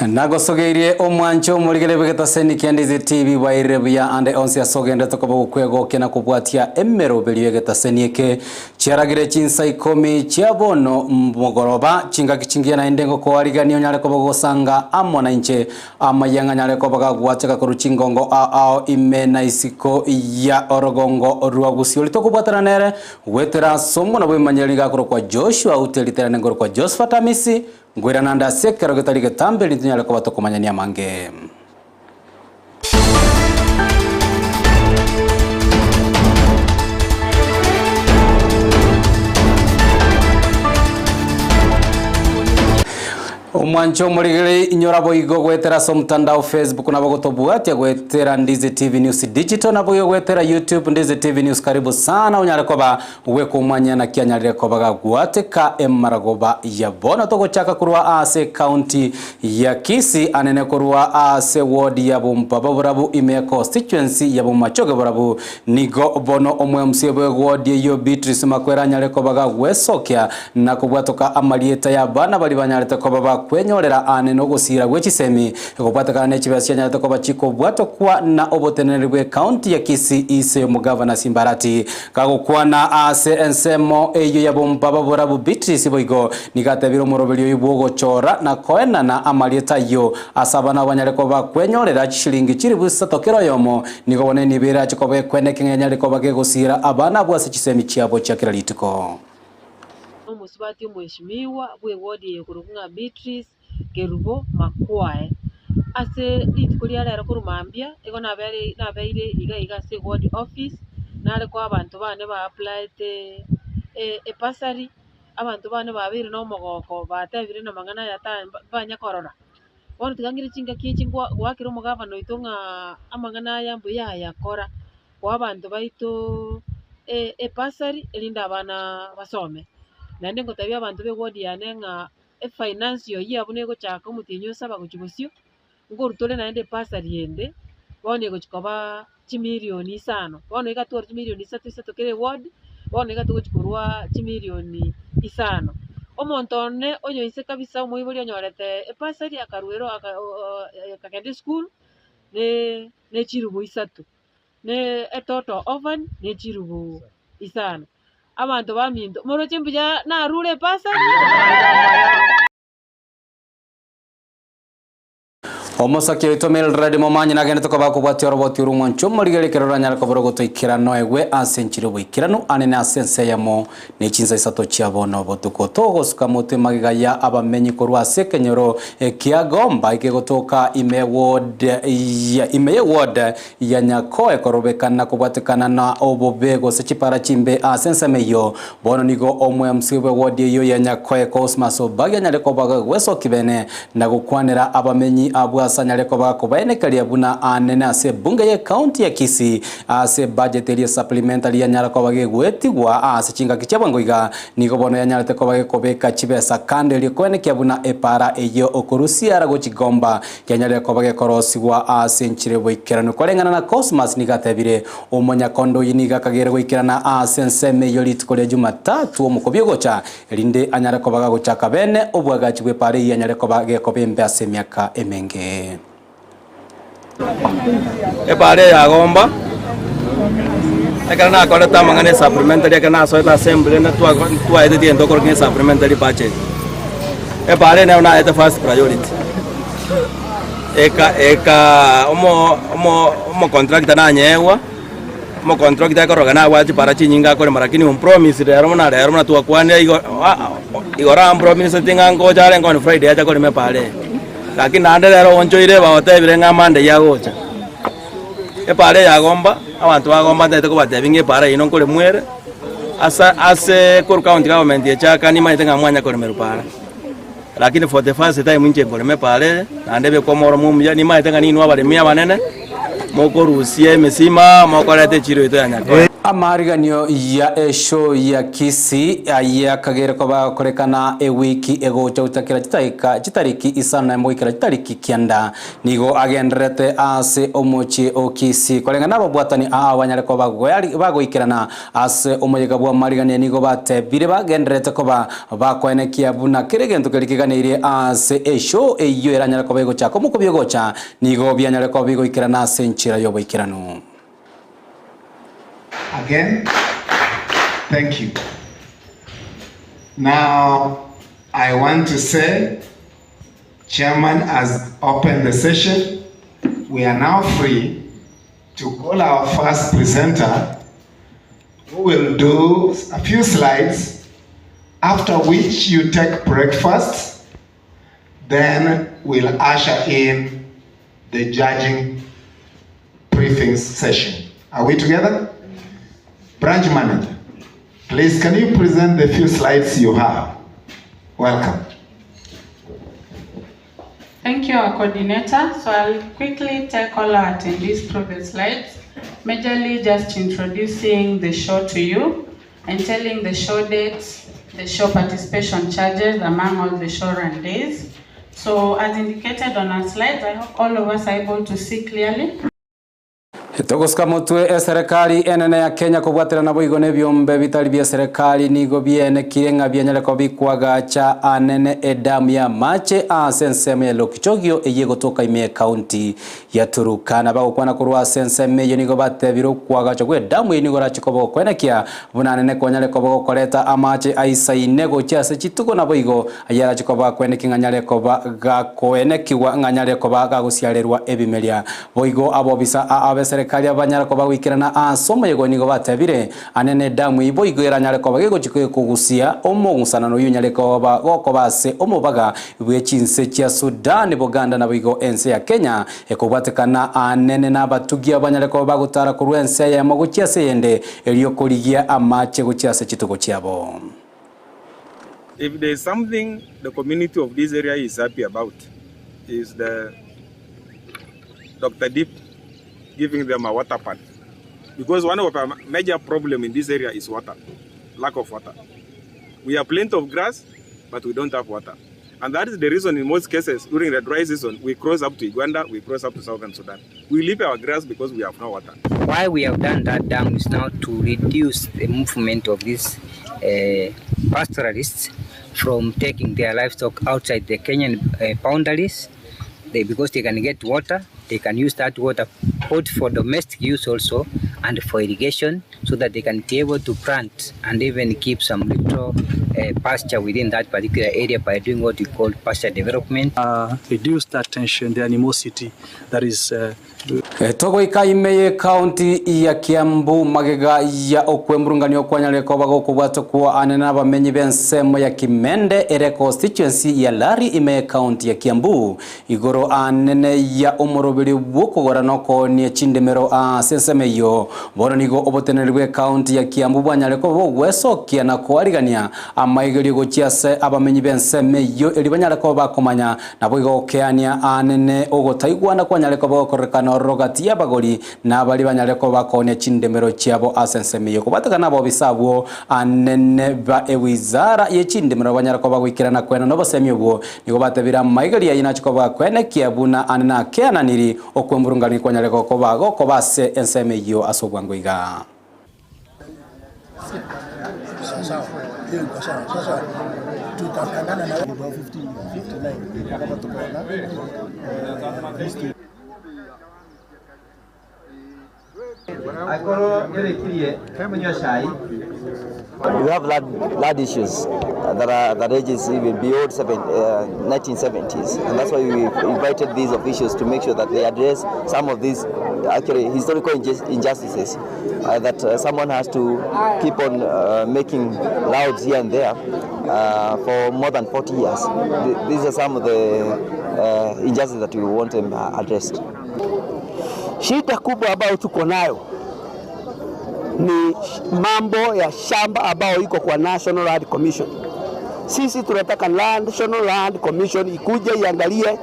Nagosogeirie omwancho omorigere bw'egetaseni kia Ndizi TV bwairire buya ande onsi ase ogenderete koba gokwegokia na kobwatia emeroberio y'egetaseni eke. Chiaragire chinsa ikomi chia bono mogoroba, chingaki chingiya naende ngokoarigania onyare koba gogosanga amo nainche amaiya ng'a nyare koba gagwachaka korwa chingongo ao ao ime na isiko ya orogongo rwa Gusii. Oria tokobwatana nere goetera ase omwana bw'emanyereri gakorokwa Joshua Ute riterane nkorokwa Josephat Amisi, Nkoirana ande ase ekero getari getambe erinde tonyare koba tokomanyania amange. Omwancho omorigereri inyora boigo goetera ase omotandao Facebook nabo gotobwatia goetera Ndizi TV News Digital naboigo goetera YouTube Ndizi TV News karibu sana onyare koba Gwekomanya naki anyarire koba gagwateka emaragoba ya bono. Togochaka korwa ase ecounty ya Kisii anene korwa ase ward ya Bombaba Borabu ime ya constituency ya Bomachoge Borabu. Nigo bono omo MCA bwe ward eyio Beatrice Makwere anyare koba gagwesokia na kobwatoka amarieta ya abana baria banyarete koba bakwenyorera anene ogosira gwe chisemi egobwatekana ne chibesa chianyarete koba chikobwatokwa na oboteneneri bwe county ya Kisii ise omogavana Simbarati Gagokwana ase ensemo eyio y'abombaba borabu Beatrice boigo nigo atebire omoroberi oyio bw'ogochora na koenana amarieta ayio ase abana abo banyare koba bakwenyorera chishilingi chilifu isato kera oyomo, nigo bono enibo erache koba ekwene ekeng'e yanyare koba gegosiira abana abwo ase chisemi chiabo chia kera rituko. Omosubati omweshimiwa bw'ewodi eye okorokwa ng'a Beatrice Kerubo Makwae. Ase rituko ria rero korwa mambia, igo nabere nabeire iga iga ase eward office, nare koa abanto bane ba aplayete ebursary, abanto bane babeire na omogoko batebire na amang'ana aya ta mbanya korora. Bono tiga ng'ire chingaki echi ngwa goakera omogavana oito ng'aa amang'ana aya mbuya ayakora, koa abanto baitooo ebursary erinde abana basome. Naende ngotebia abanto ba eward yane ng'a. Efinance oyio abwo negochaka omotienyi osaba gochia bosio, nkorwa tore naende ebursary ende, bono egochia koba chimilioni isano. Bono iga twarwa chimilioni isato isato kera eward, bono iga togochia korwa chimilioni isano. Omonto one oyo inse kabisa omoibori onyorete ebursary akarwa ero aka akagenda esukuru, ne ne chirubu isato. Ne etoto oven ne chirubu isano. Abanto baminto, moroche mbuya narure epasari? Omosakia oito Mildred Momanyi nagenderete koba akobwatia oroboti orwo omwancho omorigeri ekero roranyare koba rogotoikera noegwe ase enchera y'oboikeranu anene ase ense eyemo ne chinsa isato chia bono botuko. Togosuka motwe magega ya abamenyi korwa ase ekenyoro kia Gomba ekegotoka ime ward ya ime ye ward ya Nyakoe korobekana na kobwatekana na obobe gose chipara chimbe ase ensemo eyio. Bono nigo omwemc bwe ward eyio ya Nyakoe Cosmas Obagi anyare koba gagwesoki bene na gokwanera abamenyi abwo ase anyare koba gakobaenekeria buna anene ase ebunge ye county ya Kisii ase ebudget eria supplementary yanyara koba gegoetigwa ase chingaki chia bwango iga nigo bono yanyarete koba gekobeka chibesa kando erio koenekia buna epara eyio okorusia ara gochigomba Kianyarire koba gekorosigwa ase enchera y'oboikeranu. Koreng'ana na Cosmas nigo atebire, Omonyakondo oyio nigo akagere goikerana ase ensemo eyio rituko ria Jumatatu omokobia ogocha, erinde anyare koba gagochaka bene obwagachi bw'epaara eyio anyare koba gekoba embe ase emiaka emenge. Epaara eye yagomba, ekero nakorete amang'ana esupplementary ekero nasoete assembly twaeteti egento okorokia esupplementary budget. Epaara eye nero naete first priority. Eka eka omo omo omocontractor nanyegwa, omocontractor akoroka nabwate chipara chinyinge akorema lakini ompromise rero buna rero buna twakwanire igo igoro ampromiseti ng'a ngocha arenge on Friday acha korema epara eye. Lakini naende rero onchoire bagotebire ng'a Monday agocha. Epara eye yagomba, abanto bagomba ntagete kobatebia ng'a epara eyio nkoremwa ere, asa ase korwa county government echaka nimanyete ng'a mwanya koremerwa para. Lakini for the first time inche nkorema epaara eye, naende ebekwe omoromo omuya, nimanyete ng'a ninwe abaremi abanene, mokorusia emesima, mokoreta echiro yaito ya Nyakoe. Amaariganio ya eshow ya Kisii aye akagere koba agokorekana ewiki egocha gochakera chidakika chitariki isano na emo goikera chitariki kianda nigo agendererete ase omochie o Kisii koreng'ana nababwatani aa banyare koba bagoikerana ase omoyega bw'amariganio nigo batebire bagendererete koba bakoenekia buna kera egento keria keganeirie ase eshow eyio eranyare koba egochaka omokobia ogocha nigo bianyare koba bigoikerana ase enchera y'oboikeranu. Again, thank you. Now, I want to say, Chairman has opened the session. We are now free to call our first presenter who will do a few slides, after which you take breakfast, then we'll usher in the judging briefing session. Are we together? Branch manager, please can you present the few slides you have? Welcome. Thank you, our coordinator. So I'll quickly take all our attendees through the slides, majorly just introducing the show to you and telling the show dates, the show participation charges among all the show run days. So as indicated on our slides, I hope all of us are able to see clearly. Togosika motwe eserekari enene ya Kenya kobwaterana boigo na ebiombe bitari bia eserekari nigo bienekire ng'a bianyare koba bikwagacha anene edamu ya amache ase ensemo ya Lokichogio eyio egotoka ime ekaunti ya Turukana. Bagokwana korwa ase ensemo eyio nigo batebire okwagachwa kw'edamu eyio nigo orache koba okoenekia buna anene kwanyare koba gokoreta amache aisaine gochia ase chitugo naboigo Ayio arache koba akoenekia ng'a anyare koba gakoenekigwa ng'a anyare koba gagosiarerwa ebimeria. Boigo abobisa aa b'eserekari abanyare koba goikerana aase omoyega oyo nigo batebire, Ane nedamu eyio boigo eranyare koba gegochia kogusia omong'usanano oyio onyare koba gokoba ase omobaga bwe chinse chia Sudan, Buganda naboigo ense ya Kenya ekobwatekana aanene nabatugi abanyare koba bagotara korwa ense eyemo gochia ase eyende erio korigia amache gochia ase chitugo chiabo. If there is something the community of this area is happy about is the Doctor Deep giving them a water pan because one of our major problem in this area is water, lack of water. We have plenty of grass but we don't have water. And that is the reason in most cases during the dry season we cross up to Uganda, we cross up to Southern Sudan. We leave our grass because we have no water. Why we have done that dam is now to reduce the movement of these uh, pastoralists from taking their livestock outside the Kenyan uh, boundaries they, because they can get water, they can use that water both for domestic use also and for irrigation so that they can be able to plant and even keep some little uh, pasture within that particular area by doing what we call pasture development. Reduce that tension, the animosity that is uh, Togoika ime y'Ekaunti ya Kiambu magega ya okwemurungania okwanyarire koba gokobwatokwa ane nabamenyi b'ensemo ya Kimende ere constituency ya Lari ime y'Ekaunti ya Kiambu igoro anene ya omoroberio bw'okogora na okoonia chindemero ase ensemo eyio. Bono nigo oboteneneri bw'Ekaunti ya Kiambu bwanyarire koba bogwesokia na koarigania amaigerio gochia ase abamenyi b'ensemo eyio erio banyare koba bakomanya Naboigo gokeania aanene ogotaigwana kwanyare koba gokorekana ororo gati y'abagori na baria banyare koba bakoonia chindemero chiabo ase ensemo eyio. Kobatekana abobisa abwo anene ba ewizara ye chindemero banyare koba goikerana kwena nobosemi obwo, nigo batebire amaigerio ayio nache koba akoenekia buna anene akeananiri okwemurungania kwanyare gokoba gokoba ase ensemo eyio ase obwango iga. We have land, land issues that are that ages even beyond seven, uh, 1970s, and that's why we invited these officials to make sure that they address some of these actually historical injustices uh, that uh, someone has to keep on uh, making louds here and there uh, for more than 40 years. These are some of the uh, injustices that we want them addressed. Shida kubwa ambayo tuko nayo ni mambo ya shamba ambayo iko kwa National Land Commission. Sisi tunataka National Land Commission ikuje iangalie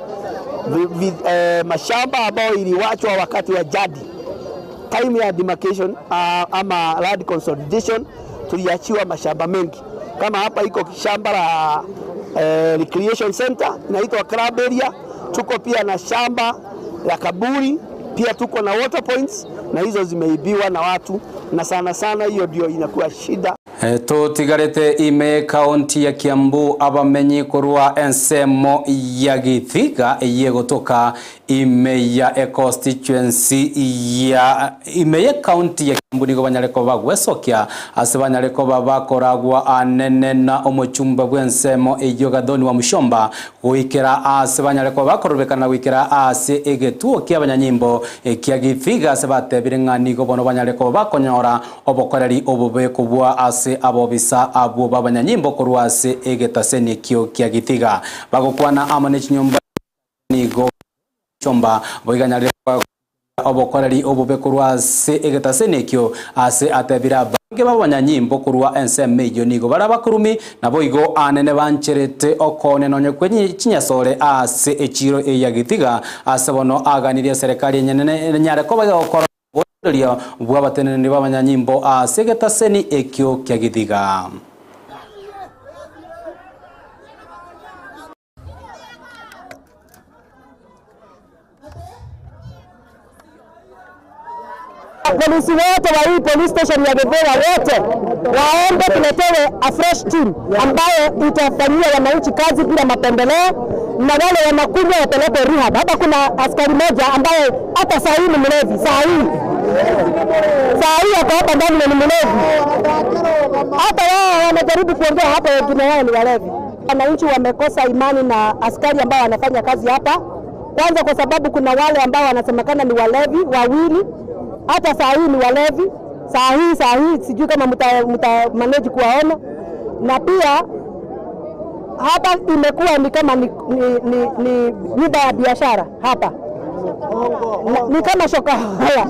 vi, vi, eh, mashamba ambayo iliwachwa wakati wa jadi. Time ya demarcation ama land consolidation tuliachiwa mashamba mengi. Kama hapa iko shamba la recreation center inaitwa club area, tuko pia na shamba la kaburi, pia tuko na water points, na hizo zimeibiwa na watu, na sana sana hiyo ndio inakuwa shida. Tutigarite ime kaunti ya Kiambu abamenyi kurwa ensemo ya Githiga yegotoka ime ya constituency ya ime ya kaunti ya Kiambu nigo banyareko bagwesokia ase banyareko bakoragwa anene na omochumba bw'ensemo eyo Gathoni wa Mushomba goikera ase banyareko bakorobekana goikera ase egetuo kia abanyanyimbo kia Githiga ase batebire ng'a nigo bono banyareko bakonyora obokoreri obobe kobua ase abobisa abwo babanyanyimbo korwa ase egetaseni ekio kia Githiga bagokwana amo ne chinyomba nigo chomba boiganyarire obokoreri obobe korwa ase egetaseni ekio ase atebire abange babanyanyimbo korwa ensemo eyio nigo bara bakurumi nabo igo anene bancherete okone nonye kwenye chinyasore ase echiro eya Githiga ase bono aganirie serikali enyenene nyare koba gokora boria bw'abateneneri b'abanyanyimbo ase egetaseni ekio kia Githiga. Polisi wote wa hii police station ya Githiga wote waombe tuletewe a fresh team ambayo itafanyia wananchi kazi bila mapendeleo, na wale wanakunywa wapelekwe rehab. Hapa kuna askari moja ambaye hata saa hii ni mlevi, saa hii ako hapa ndani na ni mlevi. Hata wao wanajaribu kuongea hapa, wengine wao ni walevi. Wananchi wamekosa imani na askari ambao wanafanya kazi hapa, kwanza kwa sababu kuna wale ambao wanasemekana ni walevi wawili, hata saa hii ni walevi, saa hii sijui kama mta manage kuwaona. Na pia hapa imekuwa ni kama ni nyumba ya biashara hapa, ni kama shokahola.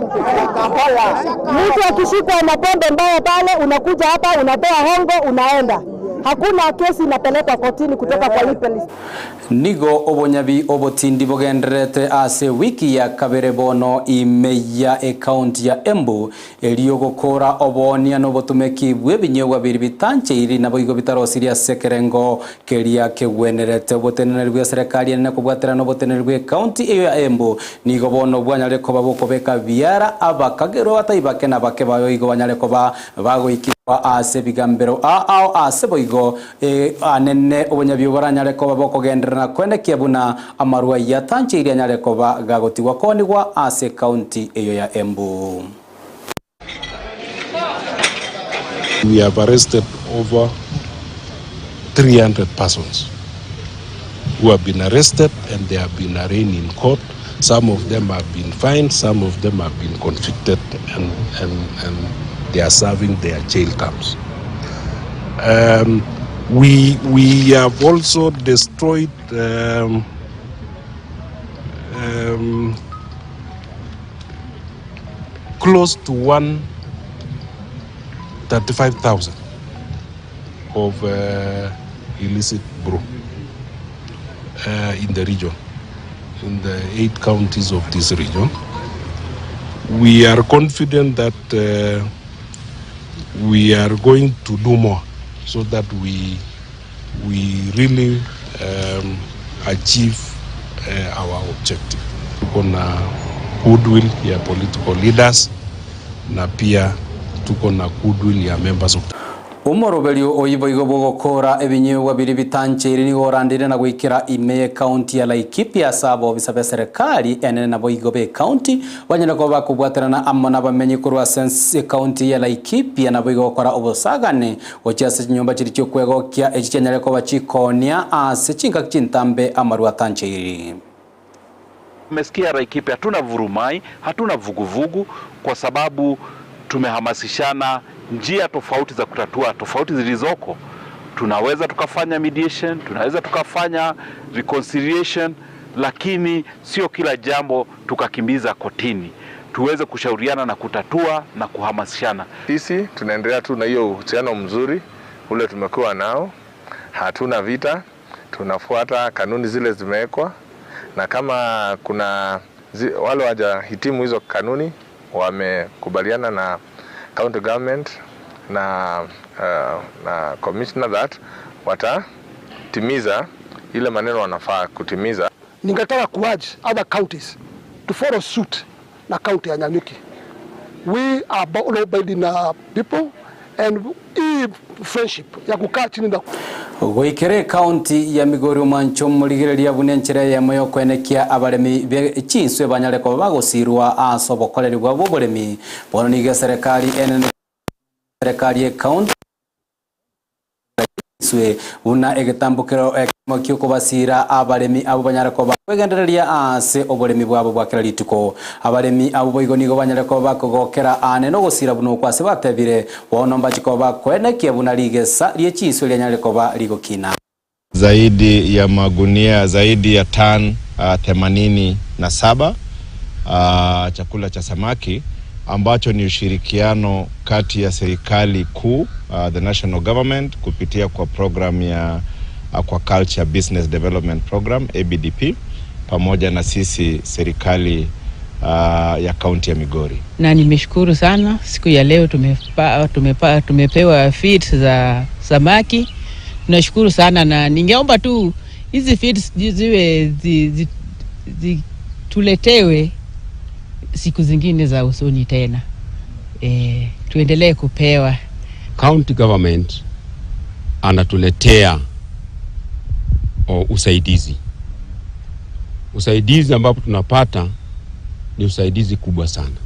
Mtu akishikwa na pombe mbaya pale, unakuja hapa unapewa hongo, unaenda. Hakuna kesi inapelekwa kotini kutoka kwa hii polisi. Nigo obonyabi obotindi bogenderete ase wiki ya kabere bono ime ya ekaunti ya Embu eriyo gokora obonia n'obotumeki bw'ebinyobwa biri bitancheiri nabo igo bitarosirie ase ekerengo keria kegwenerete. Oboteneneri bwa serikali enene kobwatera n'oboteneneri bwa ekaunti eyo ya Embu nigo bono bwanyare koba bokobeka biara abakagero atai bake na bake bayo igo banyare koba bagoikirwa ase bigambero ao ase boigo anene obonyabi oboranyare koba bokogenderera na kwenekia buna amarua yatancheiri anyare koba gagotigwa konigwa ase kaunti eyo ya Embu. We have arrested over 300 persons who have been arrested and they have been arraigned in court. Some of them have been fined, some of them have been convicted and they are serving their jail terms. We have also destroyed close to 135,000 of illicit brew in the region, in the 8 counties of this region. We are confident that we are going to do more so that we really achieve our objective. Tuko na goodwill ya political leaders na pia tuko na goodwill ya members of Umoroberio oyibo igo bogokora ebinyobwa biri bitancheiri nigo orandire na gwikira ime county ya Laikipia sabo obisa bia serikali enene nabo igo be county banyene ko bakobwaterana amo nabamenyi korwa sense county ya Laikipia nabo igo gokora obosagane gochia ase chinyomba chiri chiokwegokia echi chianyare koba chikonia ase chingaki chintambe amarwa atancheiri. Umesikia Laikipia hatuna vurumai, hatuna vuguvugu kwa sababu tumehamasishana njia tofauti za kutatua tofauti zilizoko. Tunaweza tukafanya mediation, tunaweza tukafanya reconciliation, lakini sio kila jambo tukakimbiza kotini. Tuweze kushauriana na kutatua na kuhamasishana. Sisi tunaendelea tu na hiyo uhusiano mzuri ule tumekuwa nao, hatuna vita, tunafuata kanuni zile zimewekwa, na kama kuna wale hawajahitimu hizo kanuni Wamekubaliana na county government na, na commissioner that watatimiza ile maneno wanafaa kutimiza. Ningetaka kuurge other counties to follow suit na county ya Nanyuki. We are law abiding people and hii friendship ya kukaa chini na Goikere county ya Migori omwancho omorigereria buna enchera eyemo yokwenekia abaremi be chinswe banyare koba bagosirwa ase obokoreri bwabo oboremi bono nigo eserekari enene eserekari ye county Swe buna egetambokero ekemo ki'okobasiira abaremi abwo banyare koba bakwegendereria ase oboremi bwabo bwa kera rituko. Abaremi abwo boigo nigo banyare koba bakogokera aane nogosiira buna okwo ase batebire, Bono mbache koba bakoenekia buna rigesa rie chinswe rianyare koba rigokina. Zaidi ya magunia zaidi ya tan 87 chakula cha samaki ambacho ni ushirikiano kati ya serikali kuu the national government kupitia kwa program ya Aquaculture Business Development Program ABDP pamoja na sisi serikali ya kaunti ya Migori. Na nimeshukuru sana siku ya leo tumepewa feeds za samaki. Tunashukuru sana, na ningeomba tu hizi feeds ziwe zi, zi, zi, tuletewe siku zingine za usoni tena. Tuendelee kupewa. County government anatuletea usaidizi. Usaidizi ambapo tunapata ni usaidizi kubwa sana.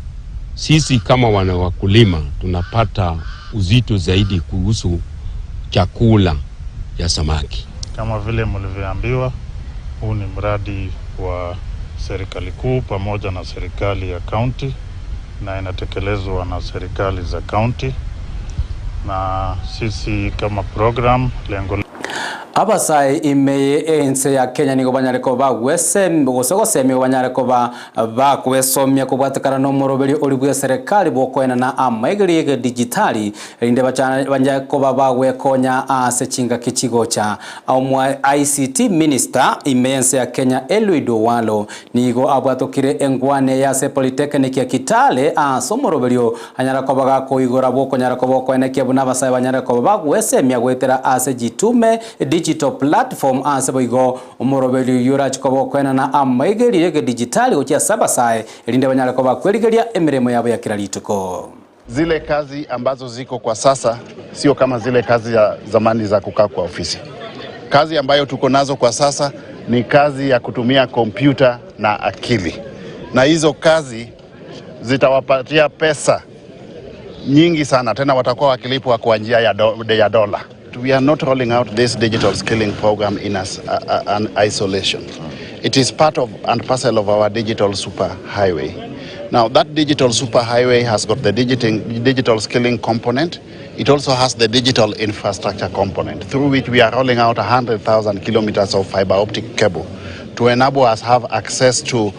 Sisi kama wana wakulima tunapata uzito zaidi kuhusu chakula ya samaki. Kama vile mlivyoambiwa, huu ni mradi wa serikali kuu pamoja na serikali ya county na inatekelezwa na serikali za county, na sisi kama program lengo Abasae ime ense ya Kenya nigo banyare koba gose gosemia banyare koba bakwesomia kobwatekana na omoroberi ori bwa serikali bwokoenana amaegeri ege digitali erinde banyare koba bagwekonya ase chingaki chigocha. Omwa ICT minister ime ense ya Kenya Eliud Owalo nigo abwatokire engwane ya Polytechnic ya Kitale ase omoroberio anyara koba gakoigora bwokonyara koba okoenekia buna abasae banyare koba bagwesemia goetera ase jitume digital platform ase boigo omoroberi yorachikoba okwenana amaigeri ege digitali gochia sabasae erinde banyare koba kwerigeria emiremo yabo ya kila rituko. Zile kazi ambazo ziko kwa sasa sio kama zile kazi ya zamani za kukaa kwa ofisi. Kazi ambayo tuko nazo kwa sasa ni kazi ya kutumia kompyuta na akili, na hizo kazi zitawapatia pesa nyingi sana, tena watakuwa wakilipwa kwa njia ya dola. We are not rolling out this digital skilling program in an isolation. It is part of and parcel of our digital super highway. Now that digital super highway has got the digital skilling component. It also has the digital infrastructure component, through which we are rolling out 100,000 kilometers of fiber optic cable to enable us have access to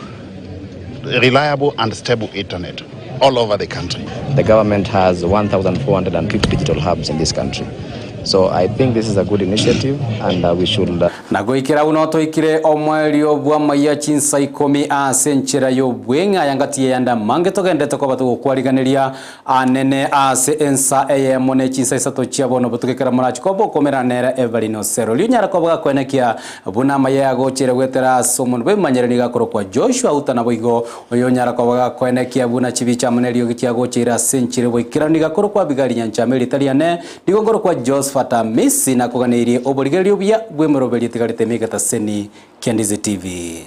reliable and stable internet all over the country. The government has 1,450 digital hubs in this country. So I think this is a good initiative and we should... Na goikera uno toikire omwerio bwa maiya chinsa 10 ase enchera y'obweng'a yangati yanda mange togendete koba tugokwariganeria anene ase ensa eyemo ne chinsa isato chia bono botugekera morachi koba okomera nera Evelyn Osero riunyara koba gakwenekia buna maiya yagochere gwetera ase omonto bwemanyereri gakorokwa Joshua Utana boigo oyo nyara koba gakwenekia buna chibicha muneri gichiagocheire ase enchera boikerani gakorokwa Abigail Nyanchama ritariane nigo ngorokwa Josephat Misi na kuganirie oborigererio buya bw'emoroberio tigarete megata seni Kendizi TV.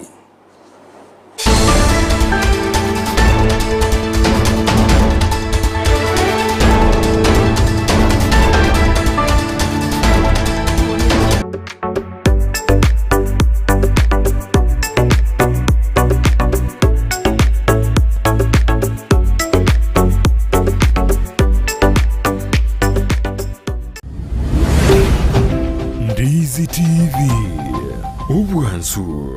Ndizi TV, obwansu.